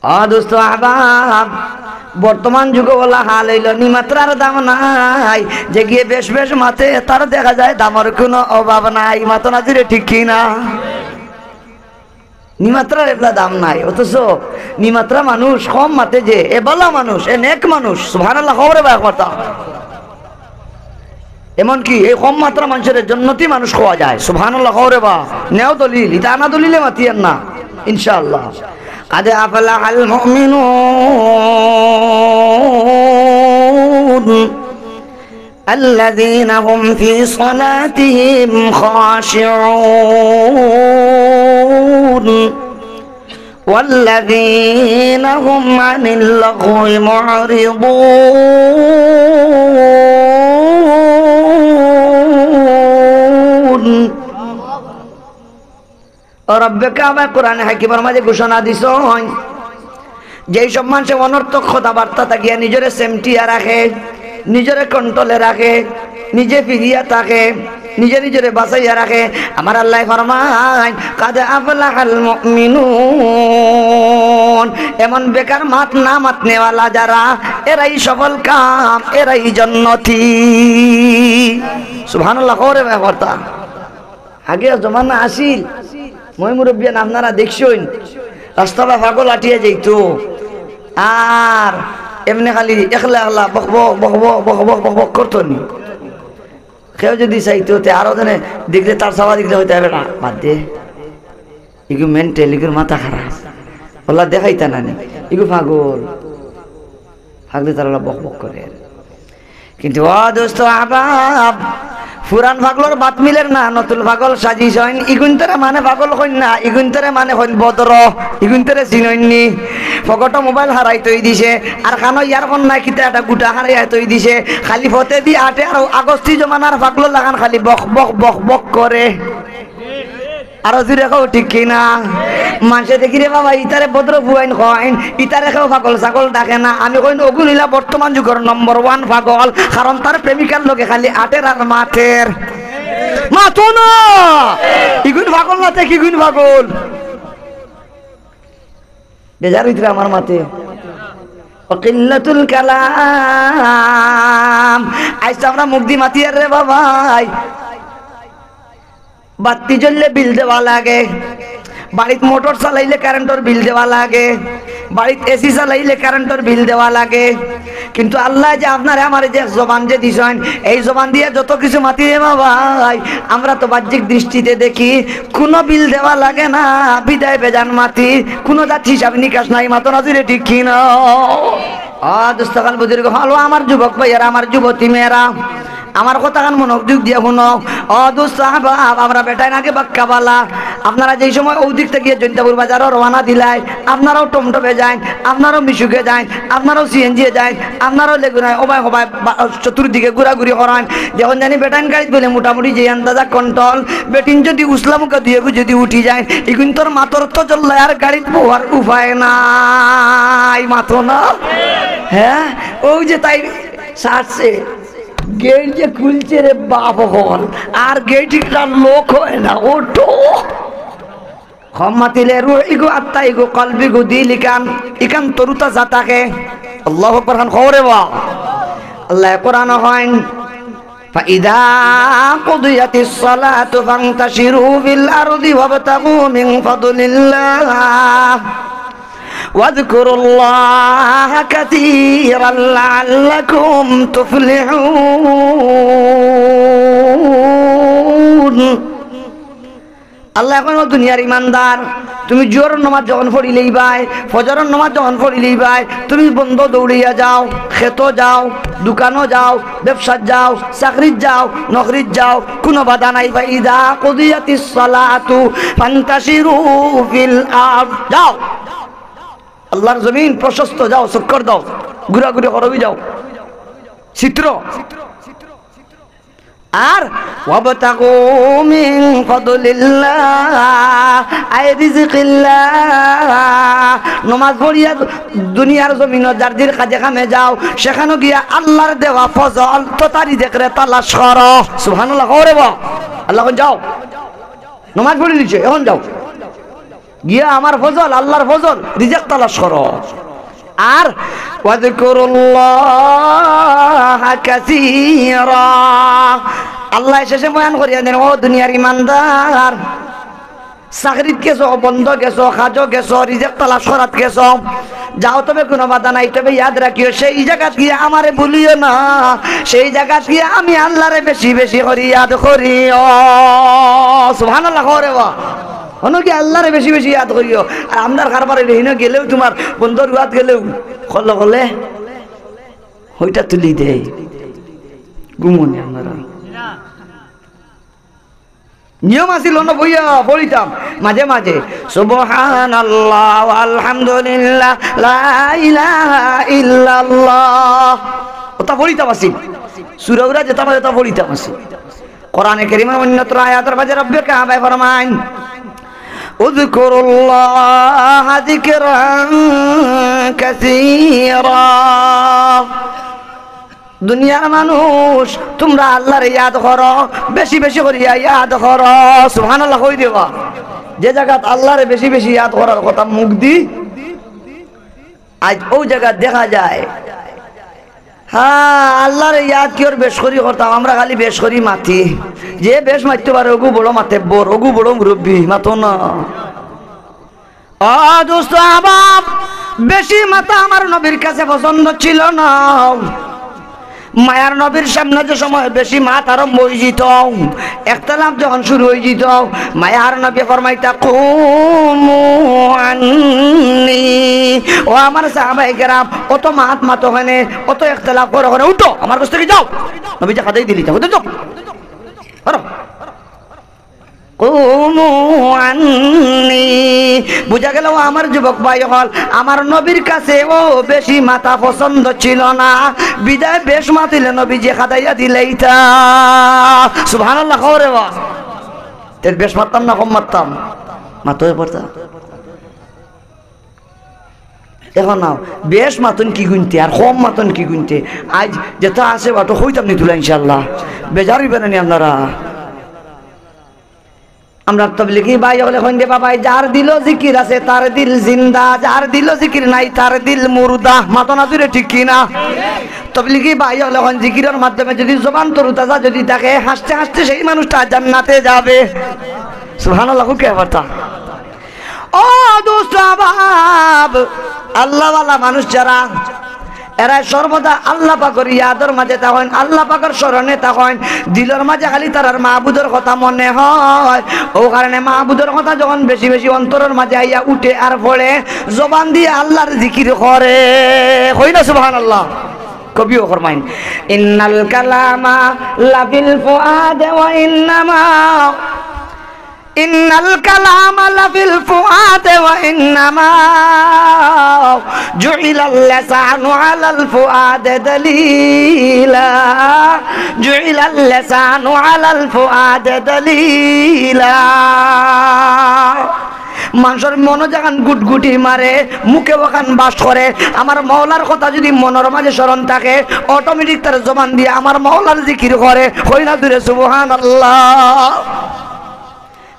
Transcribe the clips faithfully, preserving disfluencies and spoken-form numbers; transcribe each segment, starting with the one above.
ও দোস্ত আহবাব, বর্তমান যুগো অলা হাল অইলো, নিমাতরার দাম নাই। যেগিয়ে বেশ বেশ মাতে, তার দেখা যায় দামর কুনু অভাব নাই। মাতো না জুরে, ঠিক কি না? নিমাতরার এবলা দাম নাই, অথচ নিমাতরা মানুষ কম মাতে যে, এ বালা মানুষ, এ নেক মানুষ। সুবহানাল্লাহ, কও রে বা একবার তা। এমনকি এই কম মাতরা মানষরে জন্নতি মানুষ কওয়া যায়। সুবহানাল্লাহ, কও রে বা। নেও দলিল, ইতা আনা দলিলে মাতিয়ার না, ইনশাআল্লাহ। قد أفلح المؤمنون الذين هم في صلاتهم خاشعون والذين هم عن اللغو معرضون। ও রব্বে কাবা কোরআনে হাকিমর মাঝে ঘোষণা দিছইন, যেই সব মানষে অনর্থক কথাবার্তা থাকিয়া নিজরে সেমটিয়া রাখে, নিজরে কন্ট্রোলে রাখে, নিজে ফিরিয়া থাকে, নিজে নিজরে বাঁচাইয়া রাখে, আমার আল্লায় ফরমাইন, "কাদ আফলাহাল মুমিনুন।" এমন বেকার মাত না মাতনেওয়ালা যারা, এরাই সফল কাম, এরাই জন্নতি। সুবহানাল্লাহ, কও রে বা একবার তা। আগে জমানা আছিল, ময় মুরব্বিয়ান আপনারা দেখছইন, রাস্তাবা পাগল আটিয়া যাইতো, আর এমনে খালি একলা একলা বকবক, বকবক, বকবক, বকবক করতো নি। কেউ যদি চাইতো, তে আরো জনে দেখলে, তার চাওয়া দেখলে হয়তো, "এ বেটা, বাদ দে, ইগু মেন্টাল, ইগুর মাথা খারাপ, অলা দেখাইতা না নি, ইগু পাগল।" পাগলে তারা অলা বকবক করে। কিন্তু ও দোস্ত আহবাব, পুরান পাগলর বাত মিলের না, নতুন পাগল সাজিছইন। ইগুইন্তরে মানে পাগল কইন না, ইগুইন্তরে মানে কইন ভদ্র, ইগুইন্তরে চিনইন নি। পকেটো মোবাইল হারাই থই দিছে, আর কানো ইয়ারফোন নাই, কিতা একটা গুটা হারাই থই দিছে। খালি ফতেদি আটে আর আগস্তি জমানার পাগলর লাখান খালি বক বক বক বক করে। আরো জুরে কও, ঠিক কি না? মানষে দেখি রে বাবা, ইতারে ভদ্র পুয়াইন কইন, ইতারে কেউ পাগল ছাগল ডাকে না। আমি কইন, অগুন ইলা বর্তমান যুগর নম্বর ওয়ান পাগল, কারণ তার প্রেমিকার লগে খালি আটের আর মাতের। মাতো না, ইগুন পাগল না তে কিগুন পাগল? বেজার অইতরা আমার মাতে। ওয়া কিল্লাতুল কালাম। আইজ তো আমরা মুখদি মাতিয়ার রে বাবাই। বাত্তি জ্বললে বিল দেওয়া লাগে, বাড়িত মোটর চালাইলে কারেন্টর বিল দেওয়া লাগে, বাড়িত এসি চালাইলে কারেন্টর বিল দেওয়া লাগে। কিন্তু আল্লায় যে আপনারে আমারে যে জবান যে দিছইন, এই জবান দিয়া যত কিছু মাতি রে বাবাই, আমরা তো বাহ্যিক দৃষ্টিতে দেখি, কুনু বিল দেওয়া লাগে না, বিদায় বেজান মাতি, কুনু জাত হিসাব নিকাশ নাই, মাতো না জুরে, ঠিক কি না? ও দোস্ত অকল, বুজুর্গ অকল, ও আমার যুবক ভাইয়ারা, আমার যুবতী মেয়েরা, আমার কথাখান মনোযোগ দিয়া হুনো। ও দোস্ত আহবাব, আমরা বেটাইন আগে বাক্কা বালা। আপনারা যেই সময় অউ দিক থাকি জৈন্তাপুর বাজারো রওয়ানা দিলাইন, আপনারাও টমটমে যাইন, আপনারাও মিশুকে যাইন, আপনারাও সিএনজি এ যাইন, আপনারাও লেগুনায়, ও ভাই, ও ভাই, বা-, চতুর্দিকে ঘুরাঘুরি করাইন। যখন জানি বেটাইন গাড়িত বইলে মোটামুটি যে আন্দাজা কন্ট্রোল, বেটিন যদি উসলা মুখা দুইগু যদি উঠি যাইন, ইগুইন্তর মাতর তো জল্লায় আর গাড়িত বওয়ার উপায় নাই, মাতো না? হ্যাঁ, অউ যে তাই ছাড়ছে, গেট যে খুলছে রে বাপ অকল, আর গেট একটা লক অয় না, ওঠো। কম মাতিলে রুহ ইগু, আত্মা ইগু, কলব ইগু, দিল ইখান, ইখান তরুতাজা থাকে। আল্লাহু আকবার খান কও রে বা। আল্লায় কোরআনো কইন, فإذا قضيت الصلاة فانتشروا في الأرض وابتغوا من فضل الله واذكروا الله كثيرا لعلكم تفلحون। আল্লায় কইন, ও দুনিয়ার ইমানদার, তুমি জোহরর নমাজ যখন পড়িলাইবায়, ফজরর নমাজ যখন পড়িলাইবায়, তুমি বন্দো দৌড়াইয়া যাও, খেতো যাও, দোকানো যাও, ব্যবসাত যাও, চাকরিত যাও, নকরিত যাও, কুনু বাধা নাই। فإذا قضيت الصلاة فانتشروا في الأرض। যাও, আল্লাহর জমিন প্রশস্ত, যাও, চক্কর দাও, ঘুরাঘুরি করো, যাও, চিত্র। আর وابتغوا من فضل الله أي رزق الله। নমাজ পড়িয়া দুনিয়ার জমিনো যার যার কাজে কামে যাও, সেখানো গিয়া আল্লাহর দেওয়া ফজল তথা রিজিকরে তালাশ করো। সুবহানাল্লাহ, কও রে বা। আল্লায় কইন যাও, নমাজ পড়িলিছো, এখন যাও। গিয়া আমার ফজল, আল্লাহর ফজল, রিজিক তালাশ করো। আর ওয়াজকুরুল্লাহা কাসীরা, আল্লায় শেষে বয়ান করিয়া দেন, ও দুনিয়ার ইমানদার, চাকরিত গেছো, বন্দো গেছো, কাজো গেছো, রিজিক তালাশ করাত গেছো, যাও, তবে কুনু বাধা নাই। তবে ইয়াদ রাখিও, সেই জাগাত গিয়া আমারে ভুলিও না, সেই জাগাত গিয়া আমি আল্লাহরে বেশি বেশি করি ইয়াদ করিও। সুবহানাল্লাহ, কও রে বা। অনো কি আল্লাহরে বেশি বেশি ইয়াদ করিও। আর আমরার কারবার অইলে হিনো গেলেউ, তুমার বন্দর উয়াত গেলেউ, কলে কলে অইটা তুলি দেয়, ঘুমো নি আপনারা। নিয়ম আছিল, অনো বইয়া পড়িতাম মাঝে মাঝে, সুবহানাল্লাহ, আলহামদুলিল্লাহ, লা ইলাহা ইল্লাল্লাহ, অতা পড়িতাম আছিল। সূরা উরা যেতা পারি অতা পড়িতাম আছিল। কোরআনে কারীমর অন্যত্র আয়াতর মাঝে রব্বে কাবায় ফরমাইন, উযকুরুল্লাহা যিকরান কাসীরা। দুনিয়ার মানুষ, তুমরা আল্লাহরে ইয়াদ করো, বেশি বেশি করিয়া ইয়াদ করো। সুবহানাল্লাহ কই দিবা। যে জাগাত আল্লাহরে বেশি বেশি ইয়াদ করার কথা মুখদি, আইজ অউ জাগাত দেখা যায়, হ্যাঁ, আল্লাহরে ইয়াদ কিওর বেশ করি করতাম, আমরা খালি বেশ করি মাতি। যে বেশ মাততো পারে, অগু বড় মাতেব্বর, অগু বড় মুরব্বি, মাতো না। ও দোস্ত আহবাব, বেশি মাতা আমার নবীর কাছে পছন্দ ছিল না। মায়ার নবীর সামনে যে সময় বেশি মাত আরম্ভ অইযিতো, ইখতিলাফ যখন শুরু অইযিতো, মায়ার নবী ফরমাইতা, "কুমু আন্নি।" ও আমার সাহাবায়ে কেরাম, অত মাত মাতো কেনে, অত ইখতিলাফ করো কেনে, উঠো, আমার গেছ থাকি যাও। নবীজি কাদাই দিলিতা, উঠো, যাও। হরো। কুমু আন্নি। বুঝা গেল, ও আমার যুবক ভাই অকল, আমার নবীর কাছে অউ বেশি মাতা পছন্দ ছিল না, বিদায় বেশ মাতিলে নবীজি কাদাইয়া দিলাইতা। সুবহানাল্লাহ কও রে বা। তে বেশ মাততাম না কম মাততাম? মাতোই পড়তা। এখন নাও, বেশ মাতইন কি গুনতে আর কম মাতইন কি গুনতে। আইজ যেতা আছে অতা কইতাম নি তুলা ইনশাআল্লাহ। বেজার অইবা না নি আপনারা? আমরার তবলিগি ভাই অকলে কইন দে বাবাই, যার দিলো জিকির আছে তার দিল জিন্দা, যার দিলো জিকির নাই তার দিল মুর্দা। মাতো না জুরে, ঠিক কি না? তবলিগি ভাই অকলে কইন, জিকিরর মাধ্যমে যুদি জবান তরুতাজা যুদি থাকে, হাসতে হাসতে সেই মানুষটা জান্নাতে যাবে। সুবহানাল্লাহ, খুব কে পারতা। ও দোস্ত আহবাব, আল্লাহওয়ালা মানুষ যারা, এরা সর্বদা আল্লাহ পাকর ইয়াদর মাঝে থাকইন, আল্লাহ পাকর স্মরণে থাকইন, দিলর মাঝে খালি তারার মাবুদর কথা মনে হয়। অউ কারণে মাবুদর কথা যখন বেশি বেশি অন্তরর মাঝে আইয়া উঠে আর পড়ে, জবান দিয়া আল্লাহর জিকির করে। কই না সুবহানাল্লাহ? কবিও ফরমাইন, "ইন্নাল কালামা লাফিল ফুআদে ওয়া ইন্নামা, ইন্নাল কালামা লাফিল ফুআদে ওয়া ইন্নামা জুইলাল লিসানু আলাল ফুআদে দালিলা, জুইলাল লিসানু আলাল ফুআদে দালিলা।" মানষর মনো যেখান গুটগুটি মারে, মুখে অখান বাস করে। আমার মওলার কথা যুদি মনর মাঝে স্মরণ থাকে, automatic তার জবান দিয়া আমার মওলার জিকির করে। কই না জুরে সুবহানাল্লাহ।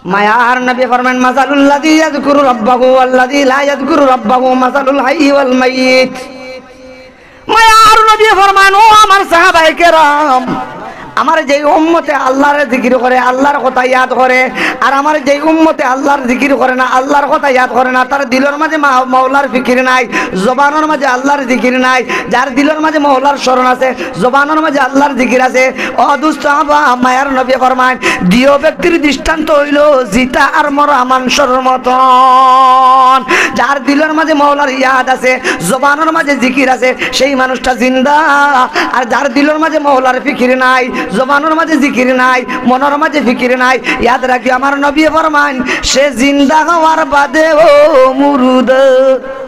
মায়ার নবী ফরমান, "মাসালুল্লাযী ইয়াযকুরু রাব্বাহু ওয়াল্লাযী লা ইয়াযকুরু রাব্বাহু মাসালুল হাইয়্যি ওয়াল মাইয়িত।" মায়ার নবী ফরমান, ও আমার সাহাবায়ে কেরাম, আমার যেই উম্মতে আল্লাহর জিকির করে, আল্লাহর কথা ইয়াদ করে, আর আমার যেই উম্মতে আল্লাহর জিকির করে না, আল্লাহর কথা ইয়াদ করে না, তার দিলর মাঝে মা-, মওলার ফিকির নাই, জবানর মাঝে আল্লাহর জিকির নাই। যার দিলর মাঝে মওলার স্মরণ আছে, জবানর মাঝে আল্লাহর জিকির আছে, ও দোস্ত আহবাব, মায়ার নবী ফরমান, দুইও ব্যক্তির দৃষ্টান্ত অইলো জিতা আর মরা মানষর মতন। যার দিলর মাঝে মওলার ইয়াদ আছে, জবানর মাঝে জিকির আছে, সেই মানুষটা জিন্দা। আর যার দিলর মাঝে মওলার ফিকির নাই, জবানর মাঝে জিকির নাই, মনর মাঝে ফিকির নাই, ইয়াদ রাখিও, আমার নবী ফরমান, সে জিন্দা হওয়ার বাদেও মুর্দা।